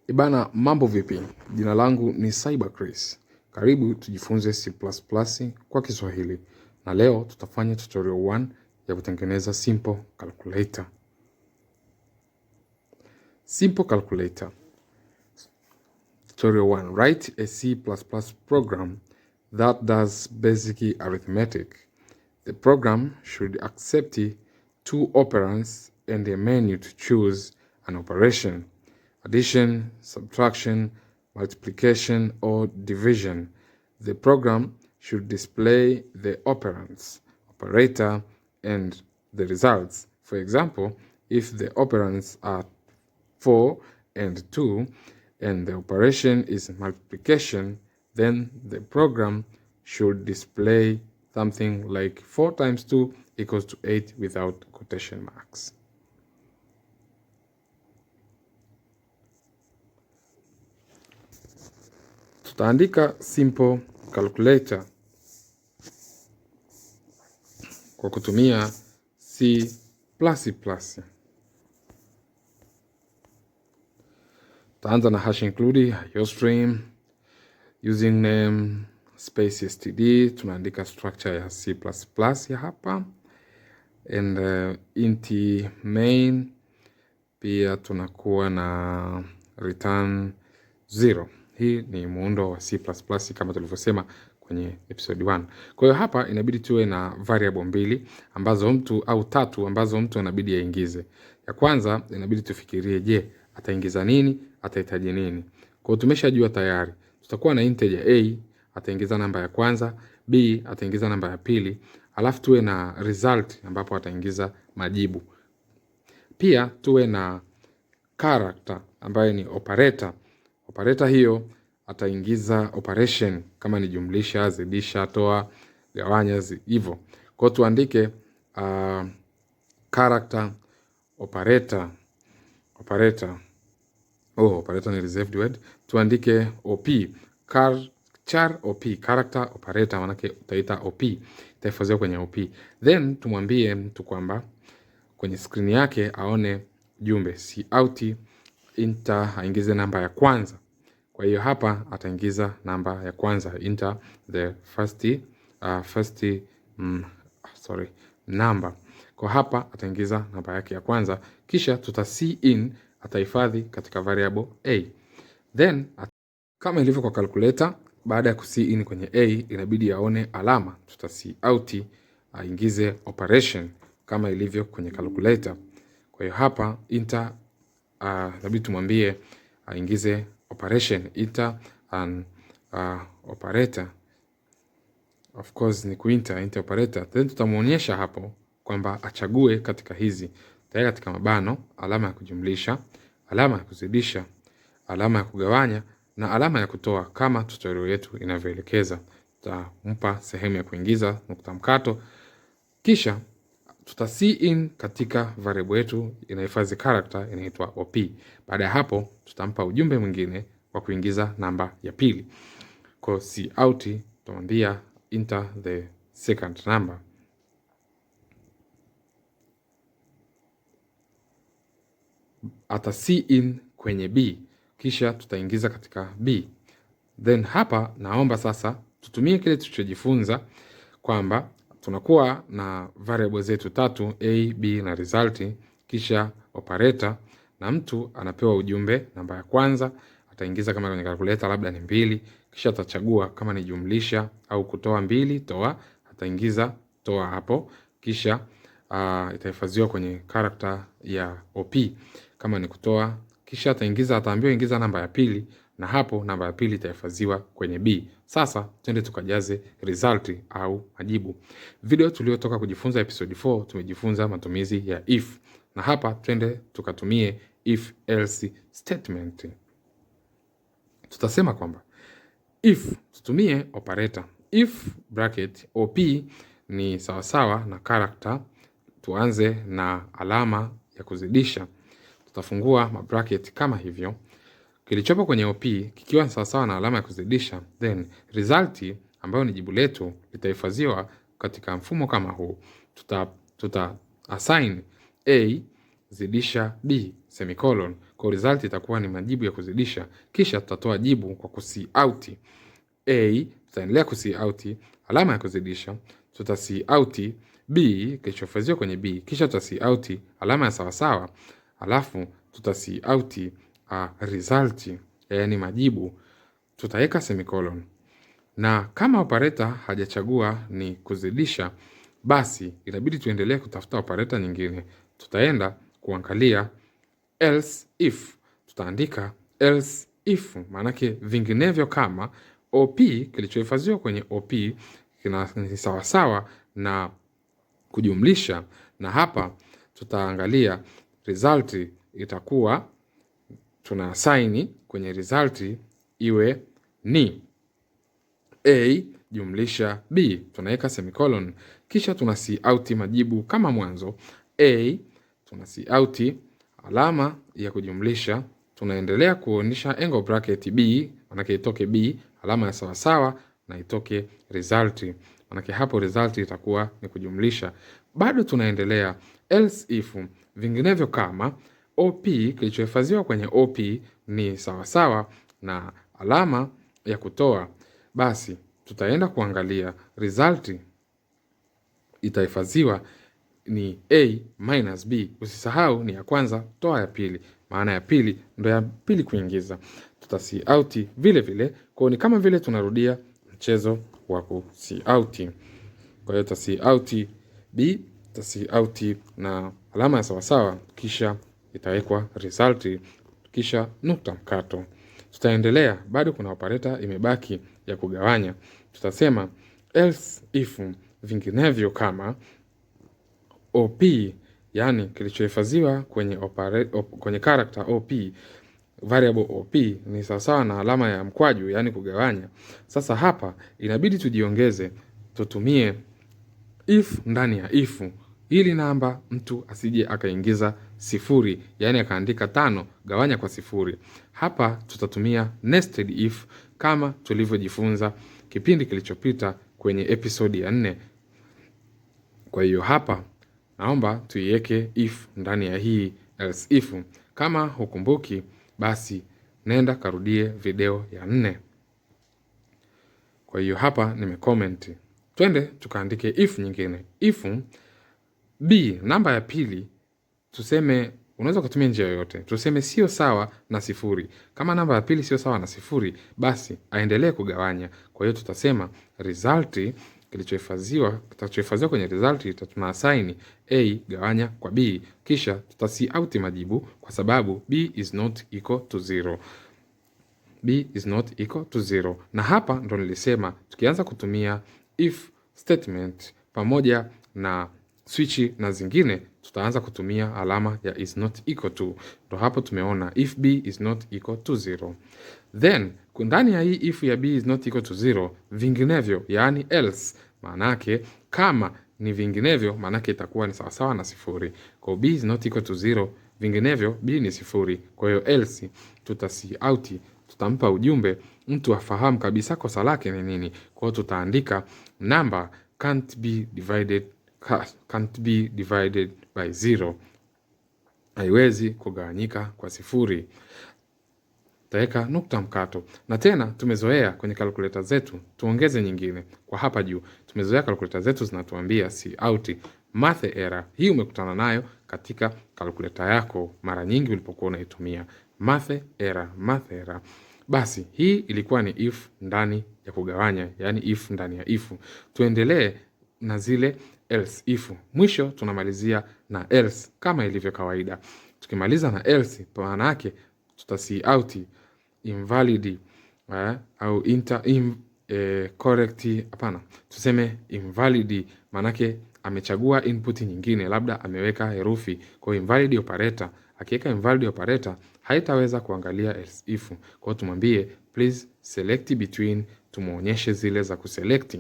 Ebana, mambo vipi? Jina langu ni Cyber Chris. Karibu tujifunze C++ kwa Kiswahili, na leo tutafanya tutorial 1 ya kutengeneza simple calculator. Simple calculator. Tutorial 1. Write a C++ program that does basic arithmetic. The program should accept two operands and a menu to choose an operation: addition, subtraction, multiplication, or division. The program should display the operands, operator, and the results. For example, if the operands are 4 and 2 and the operation is multiplication, then the program should display something like 4 times 2 equals to 8 without quotation marks. Tutaandika simple calculator kwa kutumia C++. Tutaanza na hash include iostream using name space std. Tunaandika structure ya C++ ya hapa and int main, pia tunakuwa na return 0. Hii ni muundo wa C++ kama tulivyosema kwenye episode 1. Kwa hiyo hapa inabidi tuwe na variable mbili ambazo mtu au tatu ambazo mtu anabidi aingize. Ya kwanza inabidi tufikirie, je, ataingiza nini? Atahitaji nini? Kwa hiyo tumeshajua tayari. Tutakuwa na integer a, ataingiza namba ya kwanza, b ataingiza namba ya pili, alafu tuwe na result ambapo ataingiza majibu. Pia tuwe na character ambayo ni operator. Operator hiyo ataingiza operation kama ni jumlisha, zidisha, toa, gawanya, hivyo. Kwa hiyo tuandike character operator, operator. Oh, operator ni reserved word. Tuandike op, char op, character operator, manake utaita op, itahifadhiwa kwenye op. Then tumwambie mtu kwamba kwenye screen yake aone jumbe cout enter, aingize namba ya kwanza. Kwa hiyo hapa ataingiza namba ya kwanza, enter the first sorry, number. Kwa hapa ataingiza namba yake ya kwanza, kisha tuta cin, atahifadhi katika variable a. Then kama ilivyo kwa calculator, baada ya ku cin kwenye a inabidi aone alama, tuta cout aingize operation kama ilivyo kwenye calculator. Kwa hiyo hapa enter, inabidi tumwambie aingize operation, enter an operator. Of course ni kuinter, enter operator. Then tutamuonyesha hapo kwamba achague katika hizi. Tayari katika mabano, alama ya kujumlisha, alama ya kuzidisha, alama ya kugawanya na alama ya kutoa kama tutorial yetu inavyoelekeza. Tutampa sehemu ya kuingiza nukta mkato, kisha tuta cin katika variable yetu inahifadhi character inaitwa op. Baada ya hapo tutampa ujumbe mwingine wa kuingiza namba ya pili. Kwa cout tutamwambia enter the second number. Ata cin kwenye b, kisha tutaingiza katika b. Then hapa naomba sasa tutumie kile tulichojifunza kwamba tunakuwa na variable zetu tatu a, b na result, kisha operator, na mtu anapewa ujumbe namba ya kwanza ataingiza kama kwenye calculator labda ni 2, kisha atachagua kama ni jumlisha au kutoa 2, toa, ataingiza toa hapo, kisha itahifadhiwa kwenye character ya op kama ni kutoa, kisha ataingiza, ataambiwa ingiza namba ya pili, na hapo namba ya pili itahifadhiwa kwenye b. Sasa twende tukajaze result au majibu. Video tuliyotoka kujifunza episode 4 tumejifunza matumizi ya if, na hapa twende tukatumie if else statement. Tutasema kwamba if tutumie operator if bracket op ni sawasawa na character, tuanze na alama ya kuzidisha, tutafungua mabracket kama hivyo. Kilichopo kwenye op kikiwa sawasawa na alama ya kuzidisha, then result ambayo ni jibu letu litahifadhiwa katika mfumo kama huu. Tuta assign a zidisha b semicolon. Kwa Kwa result itakuwa ni majibu ya kuzidisha, kisha tutatoa jibu kwa kusi out a, tutaendelea kusi out alama ya kuzidisha, tuta si out b kilichohifadhiwa kwenye b, kisha tuta si out alama ya sawasawa, alafu tuta si out result, yaani majibu, tutaweka semicolon. Na kama operator hajachagua ni kuzidisha, basi inabidi tuendelee kutafuta operator nyingine. Tutaenda kuangalia else if, tutaandika else if, maanake vinginevyo kama op kilichohifadhiwa kwenye op kina ni sawasawa na kujumlisha, na hapa tutaangalia result itakuwa tuna assign kwenye result iwe ni a jumlisha b, tunaweka semicolon, kisha tuna cout majibu kama mwanzo. A tuna cout alama ya kujumlisha, tunaendelea kuonyesha angle bracket b, manake itoke b alama ya sawasawa na itoke result, manake hapo result itakuwa ni kujumlisha. Bado tunaendelea else if, vinginevyo kama op kilichohifadhiwa kwenye op ni sawasawa na alama ya kutoa, basi tutaenda kuangalia result itahifadhiwa ni a minus b. Usisahau ni ya kwanza toa ya pili, maana ya pili ndo ya pili kuingiza. Tuta cout vile vile, kwa ni kama vile tunarudia mchezo wa ku cout. Kwa hiyo tuta cout b, tuta cout na alama ya sawasawa, kisha itawekwa result, kisha nukta mkato. Tutaendelea, bado kuna operator imebaki ya kugawanya. Tutasema else if, vinginevyo kama op, yani kilichohifadhiwa kwenye kwenye character op, variable op ni sawasawa na alama ya mkwaju, yani kugawanya. Sasa hapa inabidi tujiongeze, tutumie if ndani ya if ili namba mtu asije akaingiza sifuri, yani akaandika 5 gawanya kwa 0. Hapa tutatumia nested if kama tulivyojifunza kipindi kilichopita kwenye episodi ya 4. Kwa hiyo hapa naomba tuiweke if ndani ya hii else if. Kama hukumbuki basi nenda karudie video ya 4. Kwa hiyo hapa nimecomment. Twende tukaandike if nyingine. If b namba ya pili, tuseme unaweza kutumia njia yoyote. Tuseme sio sawa na 0. Kama namba ya pili sio sawa na 0, basi aendelee kugawanya. Kwa hiyo tutasema result kitachohifadhiwa kwenye result tuna assign a gawanya kwa b, kisha tuta cout majibu kwa sababu b is not equal to 0. B is not equal to 0. Na hapa ndo nilisema tukianza kutumia if statement pamoja na switch na zingine tutaanza kutumia alama ya is not equal to. Ndo hapo tumeona if b is not equal to 0. Then ndani ya hii if ya b is not equal to 0, vinginevyo yani else, maana yake kama ni vinginevyo maana yake itakuwa ni sawasawa na 0. Kwa b is not equal to 0, vinginevyo b ni 0. Kwa hiyo else tuta cout, tutampa ujumbe mtu afahamu kabisa kosa lake ni nini. Kwa hiyo tutaandika number can't be divided by 0, haiwezi kugawanyika kwa 0. Tutaweka nukta mkato. Na tena tumezoea kwenye calculator zetu tuongeze nyingine kwa hapa juu. Tumezoea calculator zetu zinatuambia cout math error. Hii umekutana nayo katika calculator yako mara nyingi ulipokuwa unaitumia. Math error, math error. Basi hii ilikuwa ni if ndani ya kugawanya, yani if ndani ya if. Tuendelee na zile else if. Mwisho tunamalizia na else kama ilivyo kawaida. Tukimaliza na else, maana yake tuta cout invalid, au inter, in, correct, hapana, tuseme invalid, maana yake amechagua input nyingine, labda ameweka herufi. Kwa hiyo invalid operator, akiweka invalid operator haitaweza kuangalia else if. Kwa hiyo tumwambie please select between, tumuonyeshe zile za kuselect.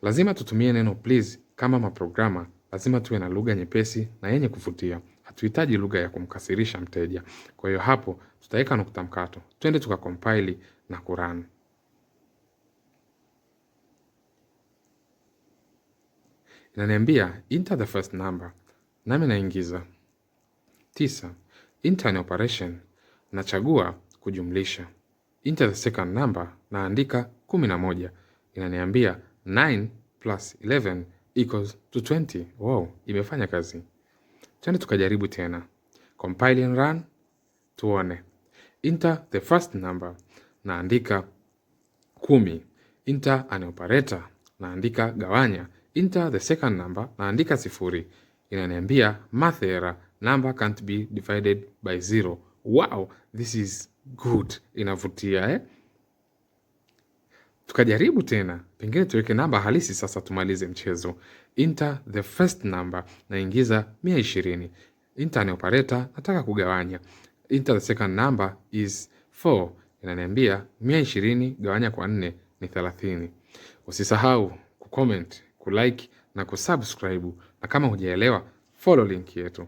Lazima tutumie neno please kama maprograma, lazima tuwe na lugha nyepesi na yenye kuvutia. Hatuhitaji lugha ya kumkasirisha mteja. Kwa hiyo hapo tutaweka nukta mkato. Twende tukacompile na kurun. Inaniambia enter the first number. Nami naingiza 9. Enter an operation, nachagua kujumlisha. Enter the second number, naandika 11. Inaniambia 9 plus 11 equals to 20. Wow, imefanya kazi. Twende tukajaribu tena. Compile and run, tuone. Enter the first number, naandika 10. Enter an operator, naandika gawanya. Enter the second number, naandika 0. Inaniambia math error, number can't be divided by 0. Wow, this is good. Inavutia eh? Tukajaribu tena, pengine tuweke namba halisi sasa tumalize mchezo. Enter the first number, naingiza 120. Enter an operator, nataka kugawanya. Enter the second number is 4. Inaniambia 120 gawanya kwa 4 ni 30. Usisahau kucomment, kulike na kusubscribe, na kama hujaelewa follow link yetu.